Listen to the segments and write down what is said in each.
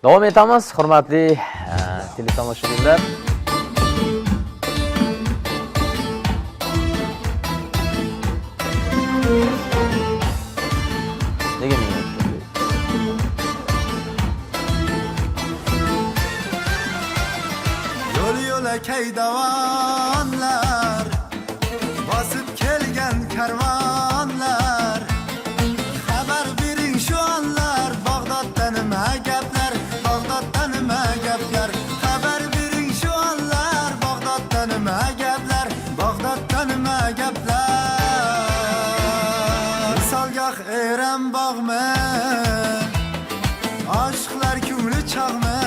Davom etamiz, hurmatli teletomoshabinlar. Nega menga o'tdi? Yo'l yo'lakay davonlar, bosib kelgan karvonlar. Xabar bering shu onlar, Bag'dodda nima gaplar, Bag'dodda nima gaplar. Xabar bering shu onlar, Bag'dodda nima gaplar, Bag'dodda nima gaplar. Visolgoh Eram bog'mi, oshiqlar ko'ngli chog'mi?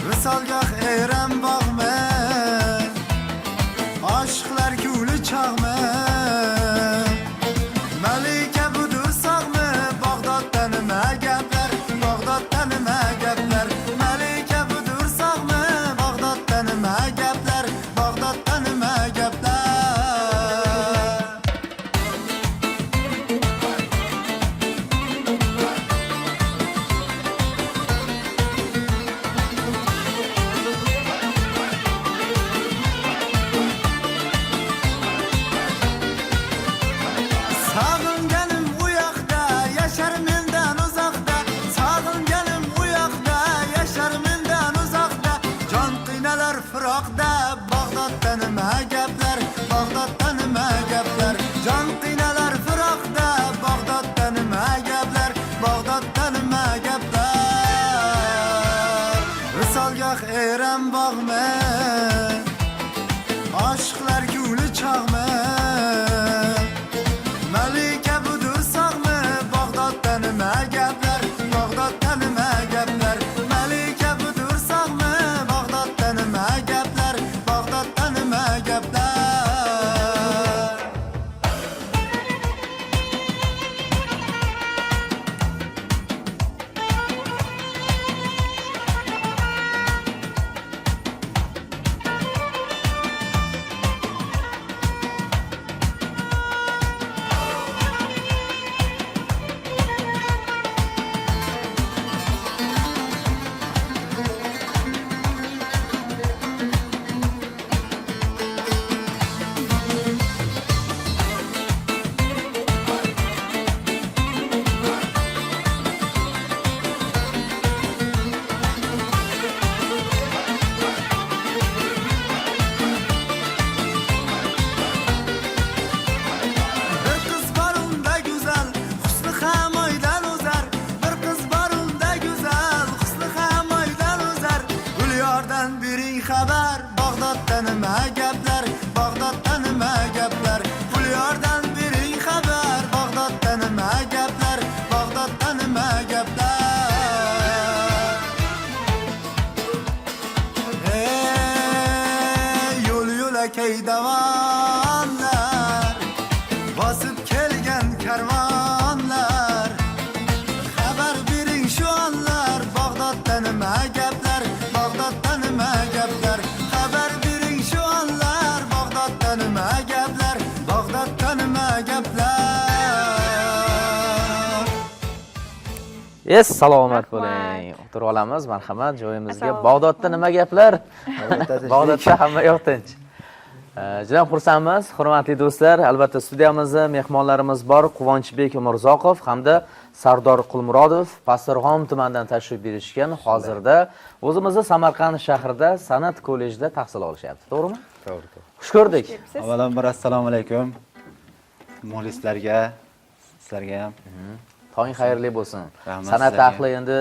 Visolgoh Eram bog'mi, oshiqlar ko'ngli chog'mi? Malika budur sog'mi, Bag'dodda nima gaplar, Bag'dodda nima gaplar. Malika budur sog'mi, Bag'dodda nima gaplar, Bag'dodda nima gaplar. Sog'inganim u yoqda, yashar mendan uzoqda. Sog'inganim u yoqda, yashar mendan uzoqda. Jon qiynalar firoqda, Bag'dodda nima gaplar, Bag'dodda nima gaplar. Jon qiynalar firoqda, Bag'dodda nima gaplar, Bag'dodda nima gaplar. Visolgoh Eram bog'mi, oshiqlar ko'ngli chog'mi? Malika budur sog'mi, Bag'dodda nima gaplar, Bag'dodda nima gaplar. Malika budur sog'mi, Bag'dodda nima gaplar, Bag'dodda nima gaplar. Bir qiz bor unda go'zal, husni ham oydan o'zar. Bir qiz bor unda go'zal, husni ham oydan o'zar. Gulyordan bering xabar, Bag'dodda nima gaplar, Bag'dodda nima gaplar. Gulyordan bering xabar, Bag'dodda nima gaplar, Bag'dodda nima gaplar. Ey, yo'l yo'lakay davonlar, bosib kelgan karvonlar. Xabar bering shu onlar, Bag'dodda nima gaplar, Bag'dodda nima gaplar. Xabar bering shu onlar, Bag'dodda nima gaplar, Bag'dodda nima gaplar. Es, salomat Rahmat. bo'ling. O'tirib olamiz, marhamat joyimizga. Assalomu Bag'dodda nima gaplar? tinchlik. Bag'dodda hamma yoq tinch. Juda xursandmiz, hurmatli do'stlar. Albatta studiyamizda mehmonlarimiz bor. Quvonchbek Umurzoqov hamda Sardor Qulmurodov Pastdarg'om tumanidan tashrif buyurishgan. Hozirda o'zimizni Samarqand shahrida san'at kollejida tahsil olishyapti, to'g'rimi? To'g'ri, to'g'ri. Xush ko'rdik. Kelibsiz. Avvalambor assalomu alaykum. Muxlislarga, sizlarga ham. Tong xayrli bo'lsin. Rahmat San'at sizlarga. ahli endi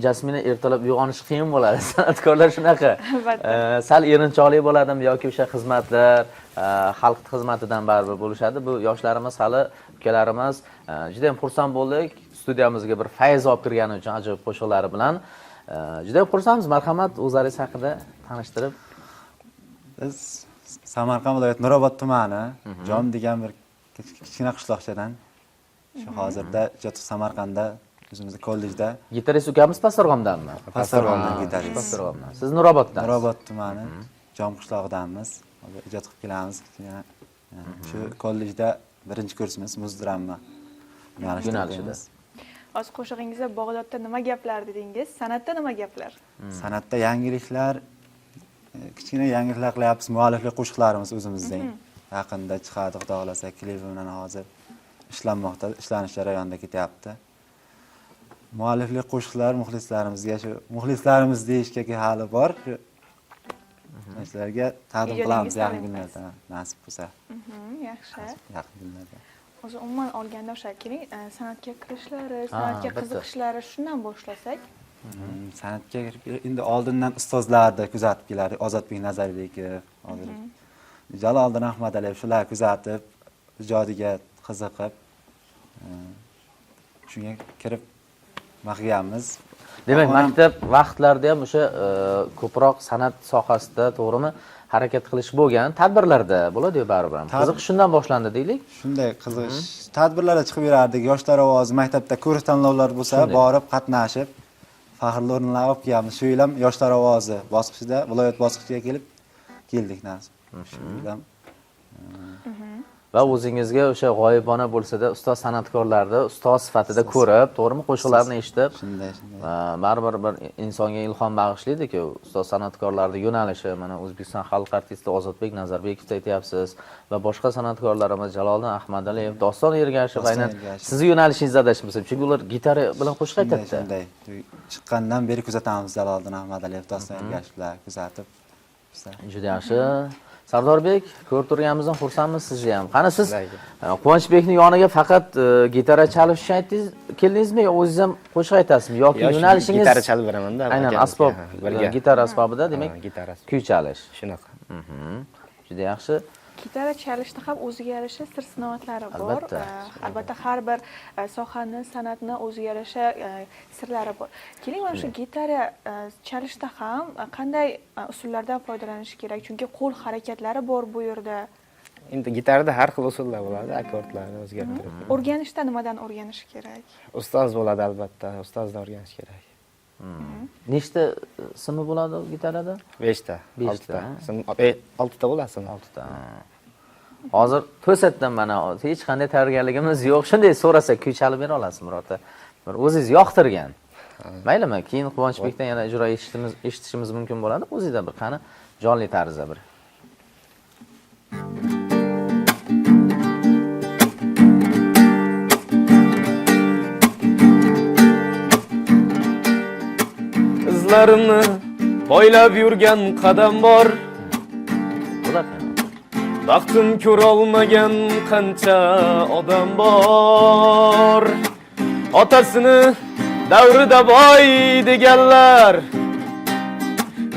Jasmina ertalab uyg'onishi qiyin bo'ladi. San'atkorlar shunaqa. Albatta. Sal erinchoqlik bo'ladimi yoki o'sha xizmatlar, xalq xizmatidan baribir bo'lishadi. Bu yoshlarimiz hali ukalarimiz, juda ham xursand bo'ldik. Studiyamizga bir fayz olib kirgani uchun ajoyib qo'shiqlari bilan. Juda ham xursandmiz. Marhamat, o'zlaringiz haqida tanishtirib. Biz Samarqand viloyati Nurobod tumani, Jom degan bir kichkina qishloqchadan. Shu hozirda ijod Samarqandda, o'zimizni kollejda. Gitarist ukamiz Pastdarg'omdanmi? Pastdarg'omdan gitarist. Pastdarg'omdan. Siz Nuroboddan. Nurobod tumani, Jom qishlog'idanmiz. Hozir ijod qilib kelamiz kichkina. Shu kollejda birinchi kursimiz, muzdrama yo'nalishida Yo'nalishida. o'qiymiz. Hozir qo'shig'ingizda Bag'dodda nima gaplar dedingiz, san'atda nima gaplar? San'atda yangiliklar, kichkina yangiliklar qilyapmiz. Mualliflik qo'shiqlarimiz o'zimizning yaqinda chiqadi, Xudo xohlasa, klipi bilan hozir ishlanmoqda, ishlanish jarayonida ketyapti. Mualliflik qo'shiqlar muxlislarimizga, shu muxlislarimiz deyishga hali bor. Shu sizlarga taqdim qilamiz Ijodingiz yaqin tamin kunlarda, nasib bo'lsa. Yaxshi. Yaqin kunlarda. O'zi umuman olganda o'sha keling, san'atga kirishlari, san'atga qiziqishlari, shundan boshlasak. San'atga kirib, endi oldindan ustozlarni kuzatib kelardik, Ozodbek Nazarbekov, hozir Jaloliddin Ahmadaliyev, shular kuzatib, ijodiga qiziqib, shunga kirib qilganmiz. Demak, maktab vaqtlarida ham o'sha ko'proq san'at sohasida, to'g'rimi, harakat qilish bo'lgan, tadbirlarda bo'ladi-yu baribir ham. Qiziqish shundan boshlandi deylik. Shunday qiziqish. Tadbirlarda chiqib yurardik, yoshlar ovozi, maktabda ko'rik tanlovlar bo'lsa, borib qatnashib, faxrli o'rinlar olib kelganmiz. Shu yil ham yoshlar ovozi bosqichida viloyat bosqichiga kelib keldik nasib. Shu yil ham. Va o'zingizga o'sha g'oyibona bo'lsa-da ustoz san'atkorlarni ustoz sifatida ko'rib, to'g'rimi, qo'shiqlarni eshitib, Shunday, shunday. Baribir bir insonga ilhom bag'ishlaydi-ku ustoz san'atkorlarning yo'nalishi. Mana O'zbekiston xalq artisti Ozodbek Nazarbekovni aytyapsiz va boshqa san'atkorlarimiz Jaloliddin Ahmadaliyev, Doston Ergashev, aynan sizni yo'nalishingizda adashmasam, chunki ular gitara bilan qo'shiq aytadi. Shunday. Chiqqandan beri kuzatamiz Jaloliddin Ahmadaliyev, Doston Ergashevlar kuzatib. Juda yaxshi. Sardorbek, ko'rib turganimizdan xursandmiz sizni ham. Qani siz Quvonchbekning yoniga faqat gitara chalish uchun aytdingiz, keldingizmi yo o'zingiz ham qo'shiq aytasizmi yoki yo'nalishingiz? Gitara chalib beraman-da. Aynan asbob, gitara asbobida, demak, kuy chalish. Shunaqa. Juda yaxshi. Gitara chalishni ham o'ziga yarasha sir sinoatlari bor. Albatta har bir sohani, san'atni o'ziga yarasha sirlari bor. Keling, mana shu gitara chalishda ham qanday usullardan foydalanish kerak? Chunki qo'l harakatlari bor bu yerda. Endi gitarada har xil usullar bo'ladi, akkordlarni o'zgartirib. O'rganishda nimadan o'rganish kerak? Ustoz bo'ladi albatta, ustozdan o'rganish kerak. Nechta simi bo'ladi gitarada? 5 ta, 6 ta. Sim, 6 ta bo'ladi sim. 6 ta. Hozir to'satdan mana hech qanday tayyorgarligimiz yo'q. Shunday so'rasak kuy chalib bera olasizmi birorta? Bir o'zingiz yoqtirgan. Maylimi? Keyin Quvonchbekdan yana ijro eshitishimiz mumkin bo'ladi. O'zingizdan bir qani jonli tarzda bir. Izlarimni poylab yurgan qadam bor. Baxtim ko'rolmagan qancha odam bor. Otasini davrida boy deganlar,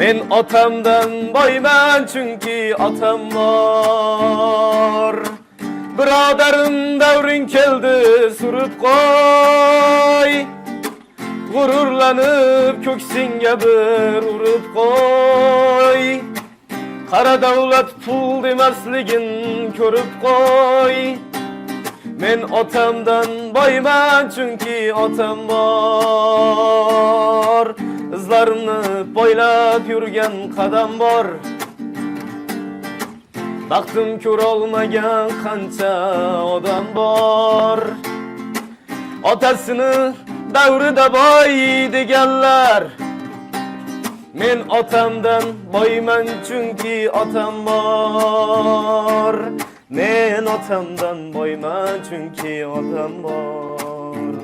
men otamdan boyman chunki otam bor. Birodarim davring keldi surib qo'y, g'ururlanib ko'ksingga bir urib qo'y. Qara davlat pul demasligin ko'rib qo'y. Men otamdan boyman chunki otam bor. Izlarimni poylab yurgan qadam bor. Baxtim ko'rolmagan qancha odam bor. Otasini davrida boy deganlar, men otamdan boyman chunki otam bor. Men otamdan boyman chunki otam bor.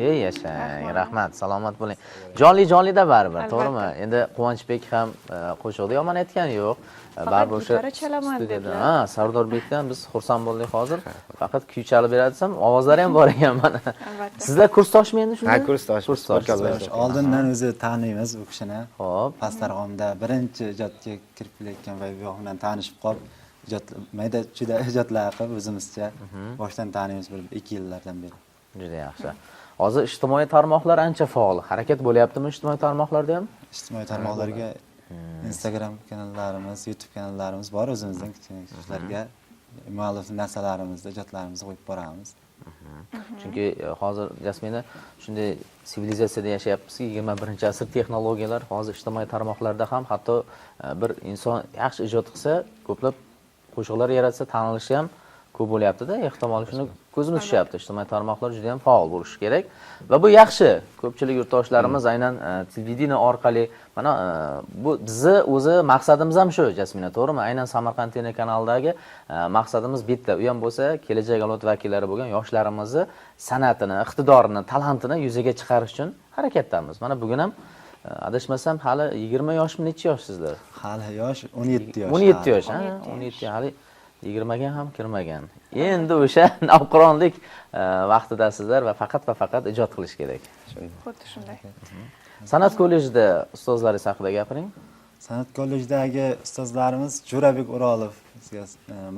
Ey yashang, rahmat, salomat bo'ling. Jonli jonlida baribir, to'g'rimi? Endi Quvonchbek ham qo'shiqni yomon aytgani yo'q. Baribir o'sha gitara chalaman dedilar. Ha, Sardorbekdan biz xursand bo'ldik hozir. Faqat kuy chalib beradi desam, ovozlari ham bor ekan mana. Albatta. Sizlar kursdoshmi endi shunda? Ha, kursdosh. Kursdosh. Oldindan o'zi taniymiz bu kishini. Xo'p. Pastdarg'omda birinchi ijodga kirib kelayotgan va bu bilan tanishib qolib, ijod mayda juda ijodlar qilib o'zimizcha boshdan taniymiz bir 2 yillardan beri. Juda yaxshi. Hozir ijtimoiy tarmoqlar ancha faol. Harakat bo'lyaptimi ijtimoiy tarmoqlarda ham? Ijtimoiy tarmoqlarga Instagram kanallarimiz, YouTube kanallarimiz bor o'zimizdan kichkina shularga muallif narsalarimizni, ijodlarimizni qo'yib boramiz. Chunki hozir Jasmina shunday sivilizatsiyada yashayapmizki, 21-asr texnologiyalar hozir ijtimoiy tarmoqlarda ham hatto bir inson yaxshi ijod qilsa, ko'plab qo'shiqlar yaratsa, tanilishi ham ko'p bo'lyapti-da, ehtimol shuni ko'zimiz tushyapti. Ijtimoiy tarmoqlar juda ham faol bo'lishi kerak va bu yaxshi. Ko'pchilik yurtdoshlarimiz aynan televideniye orqali mana bu bizni o'zi maqsadimiz ham shu, Jasmina, to'g'rimi? Aynan Samarqand telekanalidagi maqsadimiz bitta. U ham bo'lsa kelajak avlod vakillari bo'lgan yoshlarimizni san'atini, iqtidorini, talantini yuzaga chiqarish uchun harakatdamiz. Mana bugun ham adashmasam hali 20 yoshmi, necha yoshsizlar? Hali yosh, 17 yosh. 17 yosh, ha? 17 hali 20 ga ham kirmagan. Endi o'sha navqironlik vaqtidasizlar va faqat ijod qilish kerak. Xuddi shunday. San'at kollejida ustozlaringiz haqida gapiring. San'at kollejidagi ustozlarimiz Jo'rabek O'rolov bizga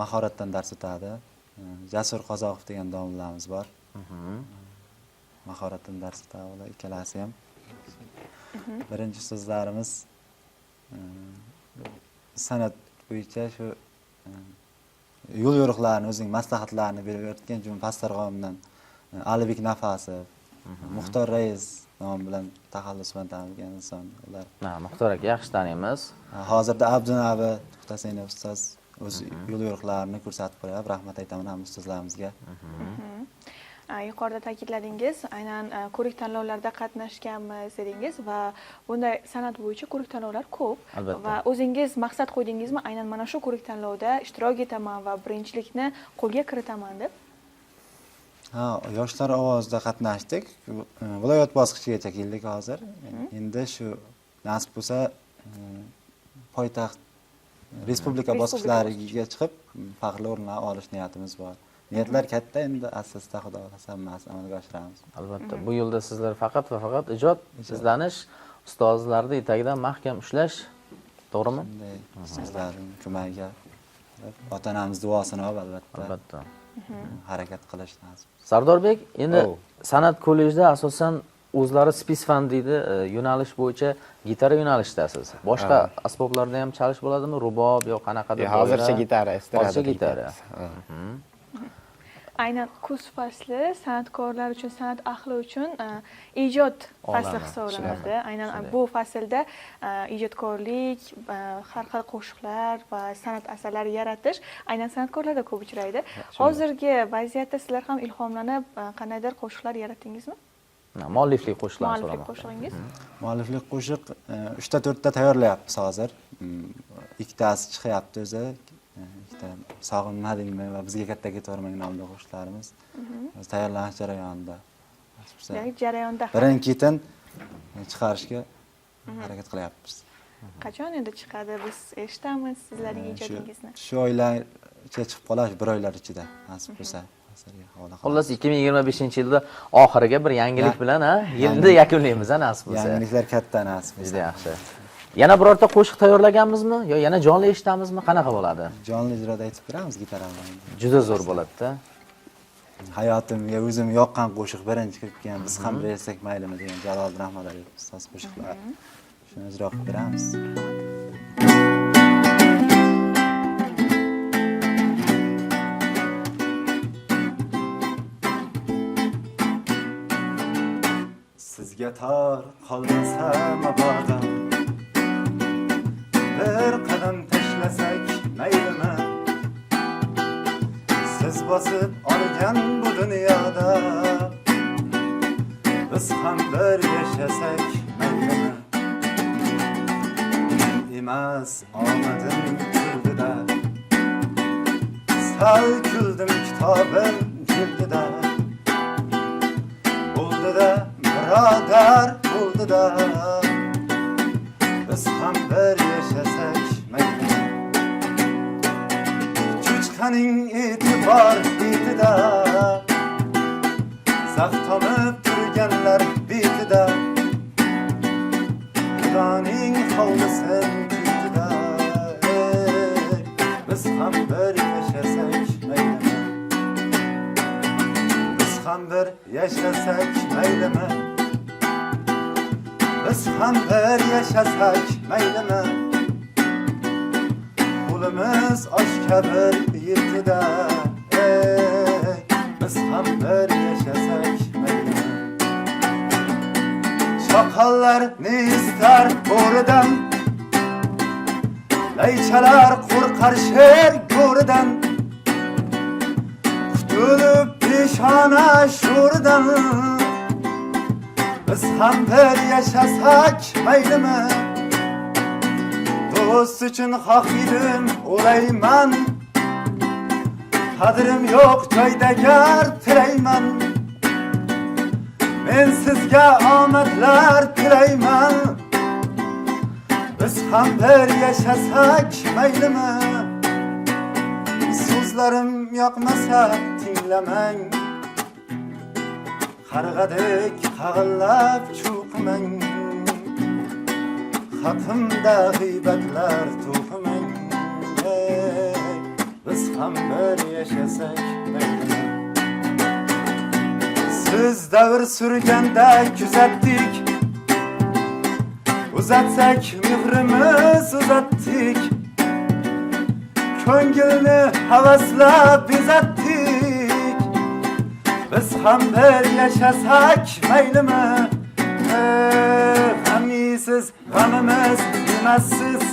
mahoratdan dars o'tadi. Jasur Qozoqov degan domlamiz bor. Mahoratdan dars o'tadi ular ikkalasi ham. Birinchi ustozlarimiz san'at bo'yicha shu yo'l yo'riqlarini, o'zining maslahatlarini berib o'tgan Juma Pastdarg'omdan Alibek Nafasov, Muxtor Rais nomi bilan taxallus bilan tanilgan inson ular. Ha, Muxtor aka yaxshi taniymiz. Hozirda Abdunabi To'xtasinov ustoz o'z yo'l yo'riqlarini ko'rsatib qo'yapti. Rahmat aytaman ham ustozlarimizga. Yuqorida ta'kidladingiz, aynan ko'rik tanlovlarda qatnashganmiz dedingiz va bunday san'at bo'yicha ko'rik tanlovlar ko'p. Albatta. Va o'zingiz maqsad qo'ydingizmi, aynan mana shu ko'rik tanlovda ishtirok etaman va birinchilikni qo'lga kiritaman deb? Ha, yoshlar ovozida qatnashdik. Viloyat bosqichigacha keldik hozir. Endi shu nasib bo'lsa poytaxt respublika bosqichlariga chiqib faxrli o'rinlar olish niyatimiz bor. Niyatlar katta, endi asosda Xudo xohlasa hammasini amalga oshiramiz. Albatta, bu yo'lda sizlar faqat va faqat ijod, izlanish, ustozlarni etagidan mahkam ushlash, to'g'rimi? Shunday, ustozlarning ko'magiga, ota-onamiz duosini olib albatta. Albatta. Harakat qilish nasib. Sardorbek, endi san'at kollejida asosan o'zlari spesfan deydi, yo'nalish bo'yicha gitara yo'nalishdasiz. Boshqa asboblarda ham chalish bo'ladimi? Rubob yo qanaqadir? Hozircha gitara, estrada. Hozircha gitara. Aynan kuz fasli san'atkorlar uchun, san'at ahli uchun ijod fasli hisoblanadi. Aynan bu faslda ijodkorlik, har xil qo'shiqlar va san'at asarlari yaratish aynan san'atkorlarda ko'p uchraydi. Hozirgi vaziyatda sizlar ham ilhomlanib qandaydir qo'shiqlar yaratdingizmi? Mualliflik qo'shiqlarni Mualliflik so'ramoqda. qo'shig'ingiz? Mualliflik qo'shiq 3ta 4ta tayyorlayapmiz hozir. Ikkitasi chiqyapti o'zi. Ikkita Sog'inmadingmi va Bizga katta ketormang nomli qo'shiqlarimiz. O'zi tayyorlanish jarayonida. Ya'ni jarayonda. Birin-ketin chiqarishga harakat qilyapmiz. Qachon endi chiqadi? Biz eshitamiz sizlarning ijodingizni. Shu oylar ichida chiqib qoladi, bir oylar ichida nasib bo'lsa. Xullas 2025-yilda oxiriga bir yangilik bilan, ha, yilni yakunlaymiz, ha, nasib bo'lsa. Yangiliklar katta nasib bo'lsa. Juda yaxshi. Yana birorta qo'shiq tayyorlaganmizmi yo yana jonli eshitamizmi? Qanaqa bo'ladi? Jonli ijroda aytib beramiz gitara bilan. Juda zo'r bo'ladi-da. Hayotimga o'zim yoqqan qo'shiq birinchi kirib kelgan Biz ham bir yashasak maylimi degan Jaloliddin Ahmadaliyev ustoz qo'shiqlar. Shuni ijro qilib beramiz. Sizga tor qolmasa mabodo, bir qadam tashlasak maylimi? Siz bosib olgan bu dunyoda biz ham bir yashasak maylimi? Men emas omadim kuldida, sal kuldim kitobim jildida. Bo'ldi-da birodar, bo'ldi-da, biz ham bir yashasak maylimi? Cho'chqaning eti bor betida, zax tomib turganlar betida, Xudoning hovlisin ketida, biz ham bir yashasak maylimi? Biz ham bir yashasak maylimi? Biz ham bir yashasak maylimi? Qo'limiz oshga bir yetida, biz ham bir yashasak maylimi? Shoqollar ne istar bo'ridan, laychalar qo'rqar sher go'ridan. sho'ridan. Biz ham bir yashasak maylimi? Do'st uchun xoh yedim o'layman, qadrim yo'q joyda gar tilayman. Men sizga omadlar tilayman. Biz ham bir yashasak maylimi? So'zlarim yoqmasa tinglamang, qarg'adek qag'illab cho'qimang, haqimda g'iybatlar to'qimang. Biz ham bir yashasak maylimi? Siz davr surganda kuzatdik, uzatsak mehrimiz uzatdik, ko'ngilni havaslab bezatdik. Biz ham bir yashasak maylimi? G'amisiz g'amimiz demassiz,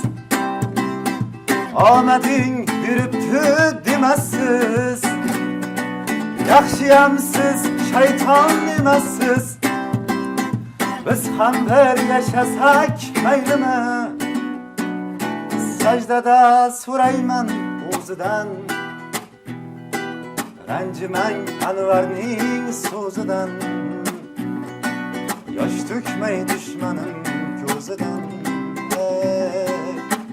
omading yuribdi demassiz, yaxshiyam siz shayton emassiz. Biz ham bir yashasak maylimi? Sajdada so'rayman o'zidan, ranjimang Anvarning so'zidan, yosh to'kmay dushmanim ko'zidan.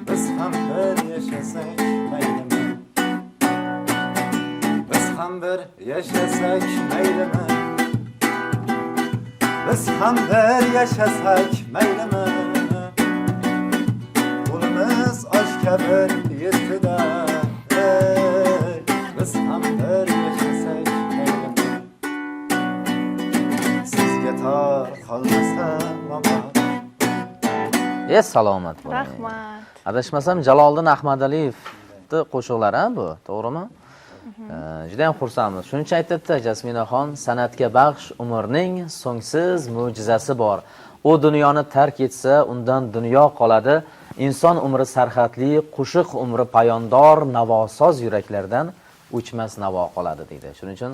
Biz ham bir yashasak maylimi? Biz ham bir yashasak maylimi? Biz ham bir yashasak maylimi? Qo'limiz oshga bir yetdi-da, biz ham bir yashasak maylimi? Sizga tor qolmasa mabodo. E, salomat bo'ling. Rahmat. Adashmasam Jaloliddin Ahmadaliyevni qo'shiqlari bu, to'g'rimi? Juda ham xursandmiz. Shuning uchun aytibdi Jasminaxon, san'atga baxsh umrning so'ngsiz mo'jizasi bor. U dunyoni tark etsa, undan dunyo qoladi. Inson umri sarhadli, qo'shiq umri payondor, navosoz yuraklardan o'chmas navo qoladi deydi. Shuning uchun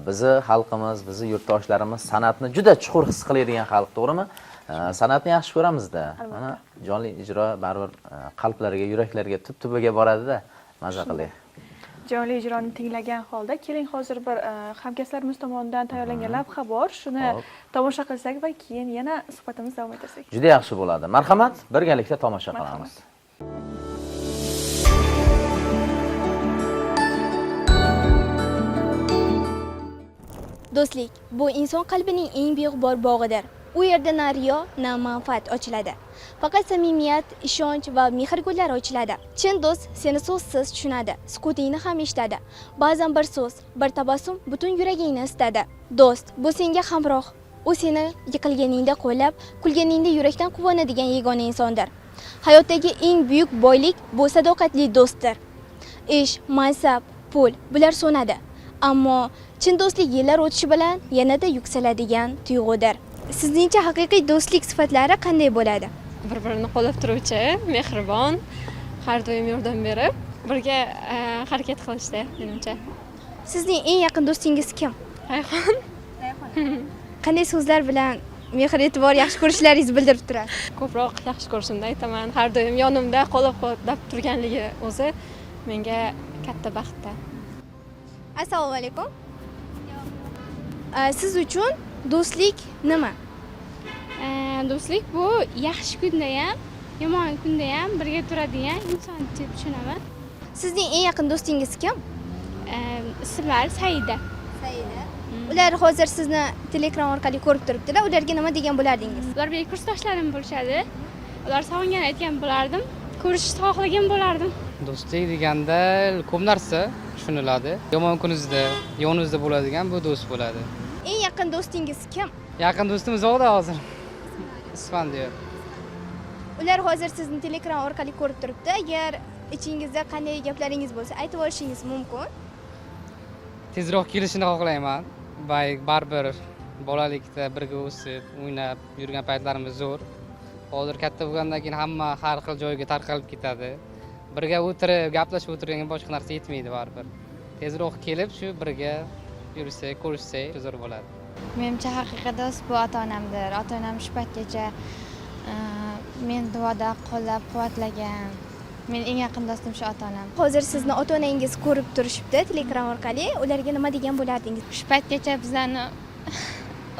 bizni xalqimiz, bizni yurtdoshlarimiz san'atni juda chuqur his qiladigan xalq, to'g'rimi? San'atni yaxshi ko'ramizda. Mana jonli ijro baribir qalblarga, yuraklarga tub-tubiga boradida. Maza qiling. Jonli ijroni tinglagan holda keling hozir bir hamkasblarimiz tomonidan tayyorlangan lavha bor. Shuni tomosha qilsak va keyin yana suhbatimizni davom ettirsak. Juda yaxshi bo'ladi. Marhamat, birgalikda tomosha qilamiz. Do'stlik bu inson qalbining eng beg'ubor bog'idir. U yerda na riyo, na manfaat ochiladi. Faqat samimiyat, ishonch va mehr gullari ochiladi. Chin do'st seni so'zsiz tushunadi, sukutingni ham eshitadi. Ba'zan bir so'z, bir tabassum butun yuragingni isitadi. Do'st bu senga hamroh. U seni yiqilganingda qo'llab, kulganingda yurakdan quvonadigan yagona insondir. Hayotdagi eng buyuk boylik bu sadoqatli do'stdir. Ish, mansab, pul bular so'nadi. Ammo chin do'stlik yillar o'tishi bilan yanada yuksaladigan tuyg'udir. Sizningcha haqiqiy do'stlik sifatlari qanday bo'ladi? Bir-birini qo'llab turuvchi, mehribon, har doim yordam berib, birga harakat qilishda menimcha. Sizning eng yaqin do'stingiz kim? Rayhon. Qanday so'zlar bilan mehr-e'tibor, yaxshi ko'rishlaringizni bildirib turadi? Ko'proq yaxshi ko'rishimni aytaman. Har doim yonimda qo'llab-quvvatlab turganligi o'zi menga katta baxtda. Assalomu alaykum. Siz uchun do'stlik nima? Do'stlik bu yaxshi kunda ham, yomon kunda ham birga turadigan inson deb tushunaman. Sizning eng yaqin do'stingiz kim? Ismlari Saida. Saida. Ular hozir sizni teleekran orqali ko'rib turibdilar. Ularga nima degan bo'lardingiz? Ular mening kursdoshlarim bo'lishadi. Ular sog'ingan aytgan bo'lardim. Ko'rishishni xohlagan bo'lardim. Do'stlik deganda ko'p narsa tushuniladi. Yomon kuningizda yoningizda bo'ladigan bu do'st bo'ladi. Eng yaqin do'stingiz kim? Yaqin do'stim uzoqda hozir. Isfandiyor. Ular hozir sizni teleekran orqali ko'rib turibdi. Agar ichingizda qanday gaplaringiz bo'lsa, aytib olishingiz mumkin. Tezroq kelishini xohlayman. Baribir bolalikda birga o'sib, o'ynab yurgan paytlarimiz zo'r. Hozir katta bo'lgandan keyin hamma har xil joyga tarqalib ketadi. Birga o'tirib, gaplashib o'tirganga boshqa narsa yetmaydi baribir. Tezroq kelib shu birga yursak, ko'rishsak zo'r bo'ladi. Menimcha, haqiqiy do'st bu ota onamdir. Ota onam shu paytgacha men duoda qo'llab quvvatlagan. Meni eng yaqin do'stim shu ota onam. Hozir sizni ota onangiz ko'rib turishibdi teleekran orqali. Ularga nima degan bo'lardingiz? Shu paytgacha bizlarni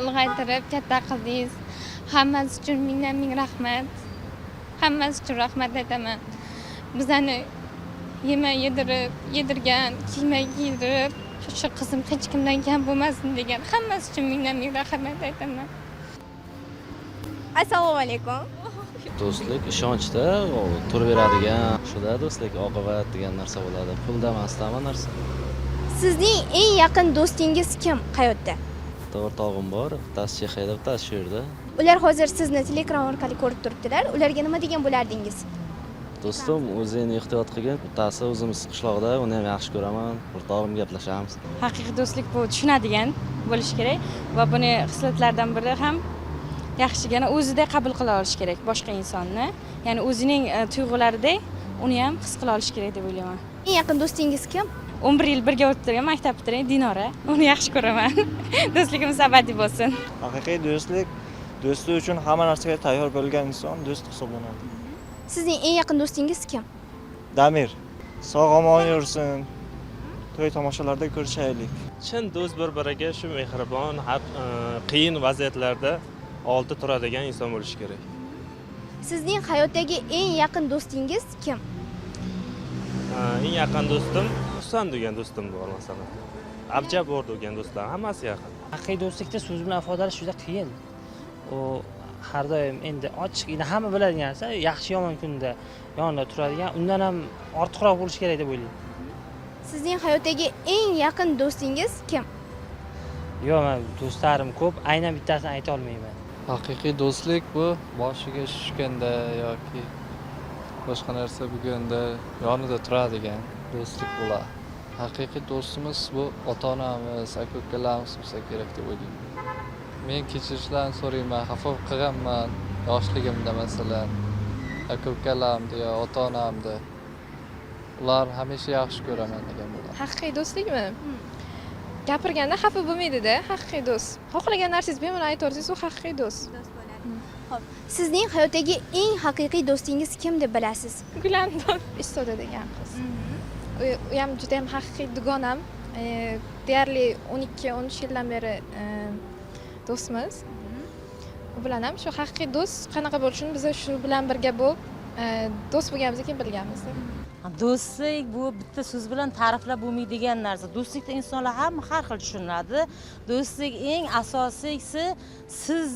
ulg'aytirib katta qildingiz. Hammasi uchun mingdan ming rahmat. Hammasi uchun rahmat aytaman. Bizlarni yema yedirib, yedirgan, kiyma kiydirib, shu qizim hech kimdan kam bo'lmasin degan. Hammasi uchun mingdan ming rahmat aytaman. Assalomu alaykum. Do'stlik ishonchda turaveradigan, shuda do'stlik oqibat degan narsa bo'ladi. Pulda emas, hamma narsa. Sizning eng yaqin do'stingiz kim hayotda? Bitta o'rtog'im bor, bittasi Chexiyada, bittasi shu yerda. Ular hozir sizni teleekran orqali ko'rib turibdilar. Ularga nima degan bo'lardingiz? Do'stim, o'zingni ehtiyot qilgin. Bittasi o'zimiz qishloqda, uni ham yaxshi ko'raman. O'rtog'im, gaplashamiz. Haqiqiy do'stlik bu tushunadigan bo'lishi kerak va buni xislatlardan biri ham yaxshigina o'zida qabul qila olish kerak boshqa insonni, ya'ni o'zining tuyg'ularidek uni ham his qila olish kerak deb o'ylayman. Eng yaqin do'stingiz kim? 11 yil birga o'tirgan maktab bitirgan Dinora, uni yaxshi ko'raman. Do'stligimiz abadiy bo'lsin. Haqiqiy do'stlik do'sti uchun hamma narsaga tayyor bo'lgan inson do'st hisoblanadi. Sizning eng yaqin do'stingiz kim? Damir, sog' omon yursin. To'y tomoshalarda ko'rishaylik. Chin do'st bir-biriga shu mehribon, har qiyin vaziyatlarda oldi turadigan inson bo'lishi kerak. Sizning hayotdagi eng yaqin do'stingiz kim? Eng yaqin do'stim Husan degan do'stim bor masalan. Abjabor degan do'stlar hammasi yaqin. Haqiqiy do'stlikda so'z bilan ifodalash juda qiyin. U har doim endi ochiq, endi hamma biladigan narsa, yaxshi yomon kunda yonida turadigan, undan ham ortiqroq bo'lishi kerak deb o'ylayman. Sizning hayotdagi eng yaqin do'stingiz kim? Yo'q, men do'stlarim ko'p, aynan bittasini ayta olmayman. Haqiqiy do'stlik bu boshiga tushganda yoki boshqa narsa bo'lganda yonida turadigan do'stlik bo'ladi. Haqiqiy do'stimiz bu ota-onamiz, aka-ukalarimiz bo'lsa kerak deb o'ylayman. Men kechirishlarini so'rayman, xafa qilganman yoshligimda masalan, aka-ukalarimni yo ota-onamni. Ular hamisha yaxshi ko'raman degan bo'ladi. Haqiqiy do'stlikmi? Gapirganda xafa bo'lmaydi-da, haqiqiy do'st. Xohlagan narsangizni bemalol aytaversangiz, u haqiqiy do'st. Xo'p, sizning hayotdagi eng haqiqiy do'stingiz kim deb bilasiz? Gulandon Istoda degan qiz. U ham juda ham haqiqiy dugonam. Deyarli 12-13 yildan beri do'stmiz. U bilan ham shu haqiqiy do'st qanaqa bo'lishini biz shu bilan birga bo'lib, do'st bo'lganimizdan keyin bilganmiz. Do'stlik bu bitta so'z bilan ta'riflab bo'lmaydigan narsa. Do'stlikda insonlar hamma har xil tushunadi. Do'stlik eng asosiysi siz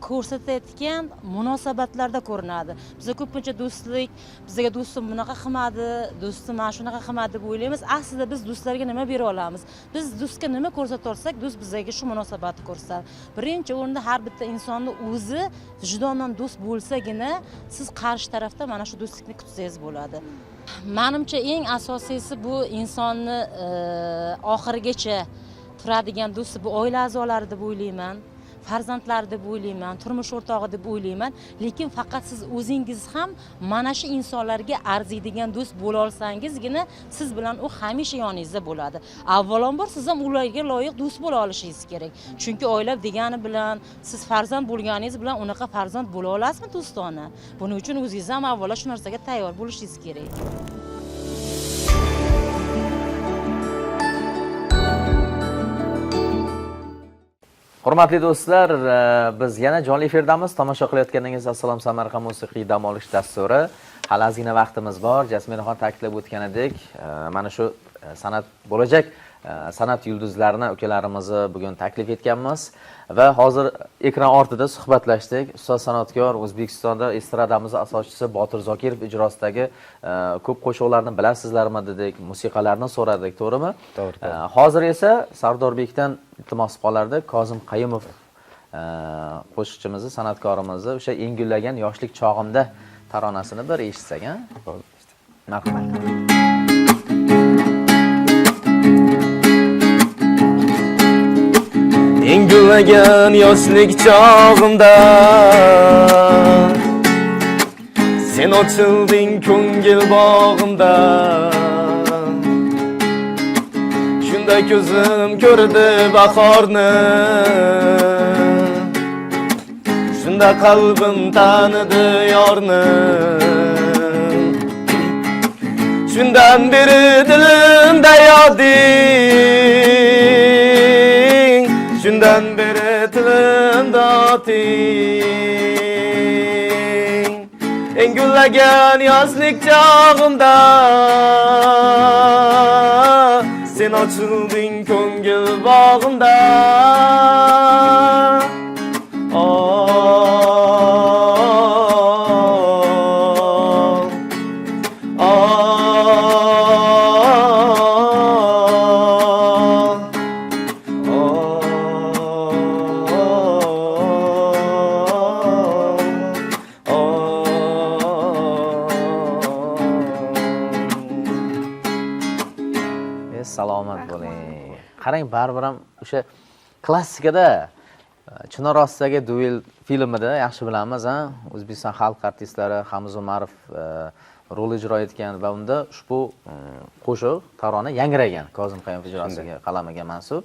ko'rsatayotgan munosabatlarda ko'rinadi. Biz ko'pincha do'stlik, bizga do'stim bunaqa qilmadi, do'stim mana shunaqa qilmadi deb o'ylaymiz. Aslida biz do'stlarga nima bera olamiz? Biz do'stga nima ko'rsata olsak, do'st bizga shu munosabatni ko'rsatadi. Birinchi o'rinda har bitta insonni o'zi vijdonan do'st bo'lsagina, siz qarshi tarafda mana shu do'stlikni kutsangiz bo'ladi. Menimcha eng asosiysi bu insonni oxirigacha turadigan do'sti bu oila a'zolari deb o'ylayman, farzandlari deb o'ylayman, turmush o'rtog'i deb o'ylayman. Lekin faqat siz o'zingiz ham mana shu insonlarga arziydigan do'st bo'la olsangizgina siz bilan u hamisha yoningizda bo'ladi. Avvalambor siz ham ularga loyiq do'st bo'la olishingiz kerak. Chunki oila degani bilan siz farzand bo'lganingiz bilan unaqa farzand bo'la olasizmi do'stona? Buning uchun o'zingiz ham avvalo shu narsaga tayyor bo'lishingiz kerak. Hurmatli do'stlar, biz yana jonli efirdamiz. Tomosha qilayotganingiz Assalom Samarqand musiqiy dam olish dasturi. Hali ozgina vaqtimiz bor. Jasminaxon ta'kidlab o'tganidek, mana shu san'at bo'lajak san'at yulduzlarini ukalarimizni bugun taklif etganmiz va hozir ekran ortida suhbatlashdik. Ustoz san'atkor, O'zbekistonda estradamiz asoschisi Botir Zokirov ijrosidagi ko'p qo'shiqlarni bilasizlarmi dedik, musiqalarni so'radik, to'g'rimi? To'g'ri, to'g'ri. Hozir esa Sardorbekdan iltimos qolardi. Kozim Qayumov qo'shiqchimizni, san'atkorimizni o'sha Eng gullagan yoshlik chog'imda taronasini bir eshitsak, ha? Marhamat. Eng gullagan yoshlik chog'imda sen ochilding ko'ngil bog'imda. Shunda ko'zim ko'rdi bahorni, shunda qalbim tanidi yorni. Shundan beri dilimda yoding, shundan beri tilimda oting. Eng gullagan yozlik chog'imda sen ochilding ko'ngil bog'imda. Salomat bo'ling. Qarang, baribir ham o'sha klassikada Chinor ostidagi duel filmida yaxshi bilamiz, ha, O'zbekiston xalq artistlari Hamza Umarov rol ijro etgan va unda ushbu qo'shiq tarona yangragan Kozim Qayumov ijrosiga, qalamiga mansub.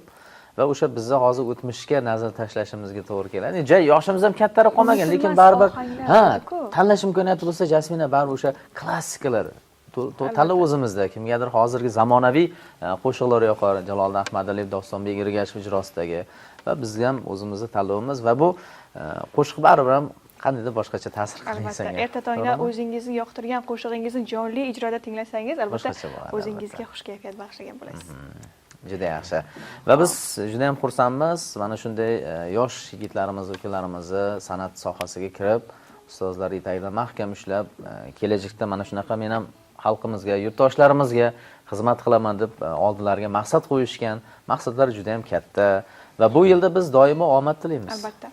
Va o'sha bizni hozir o'tmishga nazar tashlashimizga to'g'ri keladi. Yoshimiz ham kattaroq qolmagan, lekin baribir ha, tanlash imkoniyati bo'lsa, Jasmina baribir o'sha klassikalar tanlov o'zimizda. Kimgadir hozirgi zamonaviy qo'shiqlar yoqar, Jaloliddin Ahmadaliyev, Dostonbek Ergashev ijrosidagi, va bizga ham o'zimizni tanlovimiz va bu qo'shiq baribir ham qandaydir boshqacha ta'sir qiladi insonga. Albatta, erta tongdan o'zingizni yoqtirgan qo'shig'ingizni jonli ijroda tinglasangiz, albatta o'zingizga xush kayfiyat bag'ishlagan bo'lasiz. Juda yaxshi. Va biz juda ham xursandmiz. Mana shunday yosh yigitlarimiz, ukalarimizni san'at sohasiga kirib, ustozlar yetagidan mahkam ushlab, kelajakda mana shunaqa men ham xalqimizga, yurtdoshlarimizga xizmat qilaman deb oldilariga maqsad qo'yishgan. Maqsadlar juda ham katta va bu yilda biz doimo omad tilaymiz. Albatta.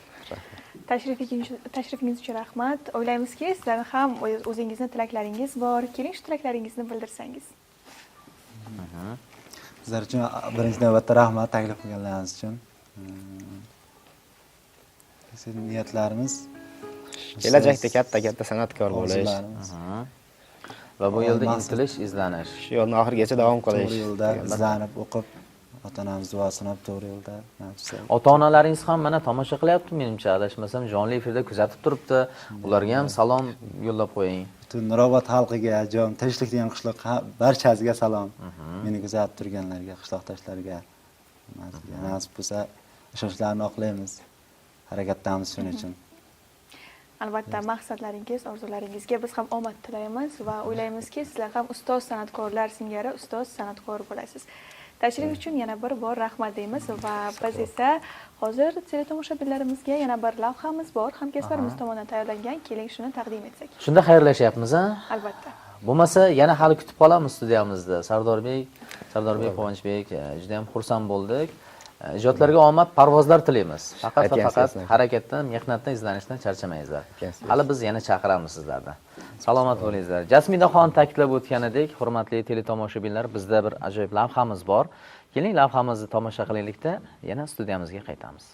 Tashrifingiz uchun rahmat. O'ylaymizki, sizlarning ham o'zingizni tilaklaringiz bor. Keling, shu tilaklaringizni bildirsangiz. Sizlar uchun birinchi navbatda rahmat taklif qilganlaringiz uchun. Sizning niyatlarimiz kelajakda katta-katta san'atkor bo'lish. Va bu yo'lda intilish, izlanish. Shu yo'lni oxirigacha davom qilish. To'g'ri yo'lda izlanib, o'qib, ota-onamiz duosini olib to'g'ri yo'lda. Ota-onalaringiz ham mana tomosha qilyapti, menimcha, adashmasam jonli efirda kuzatib turibdi. Ularga ham salom yo'llab qo'ying. Butun Nurobod xalqiga, jom tinchlik degan qishloq barchasiga salom. Meni kuzatib turganlarga, qishloqdoshlarga nasib bo'lsa ishonchlarini oqlaymiz. Harakatdamiz shuning uchun. Albatta, maqsadlaringiz, orzularingizga biz ham omad tilaymiz va o'ylaymizki, sizlar ham ustoz san'atkorlar singari ustoz san'atkor bo'lasiz. Tashrif uchun yana bir bor rahmat deymiz va biz esa hozir teletomoshabinlarimizga yana bir lavhamiz bor, hamkasblarimiz tomonidan tayyorlangan. Keling, shuni taqdim etsak. Shunda xayrlashyapmiz, a? Albatta. Bo'lmasa yana hali kutib qolamiz studiyamizda. Sardorbek, Quvonchbek, juda ham xursand bo'ldik. Ijodlarga omad, parvozlar tilaymiz. Faqat va faqat harakatdan, mehnatdan, izlanishdan charchamaysizlar. Hali biz yana chaqiramiz sizlarni. Salomat bo'lingizlar. Jasminaxon ta'kidlab o'tganidek, hurmatli teletomoshabinlar, bizda bir ajoyib lavhamiz bor. Keling, lavhamizni tomosha qilaylikda, yana studiyamizga qaytamiz.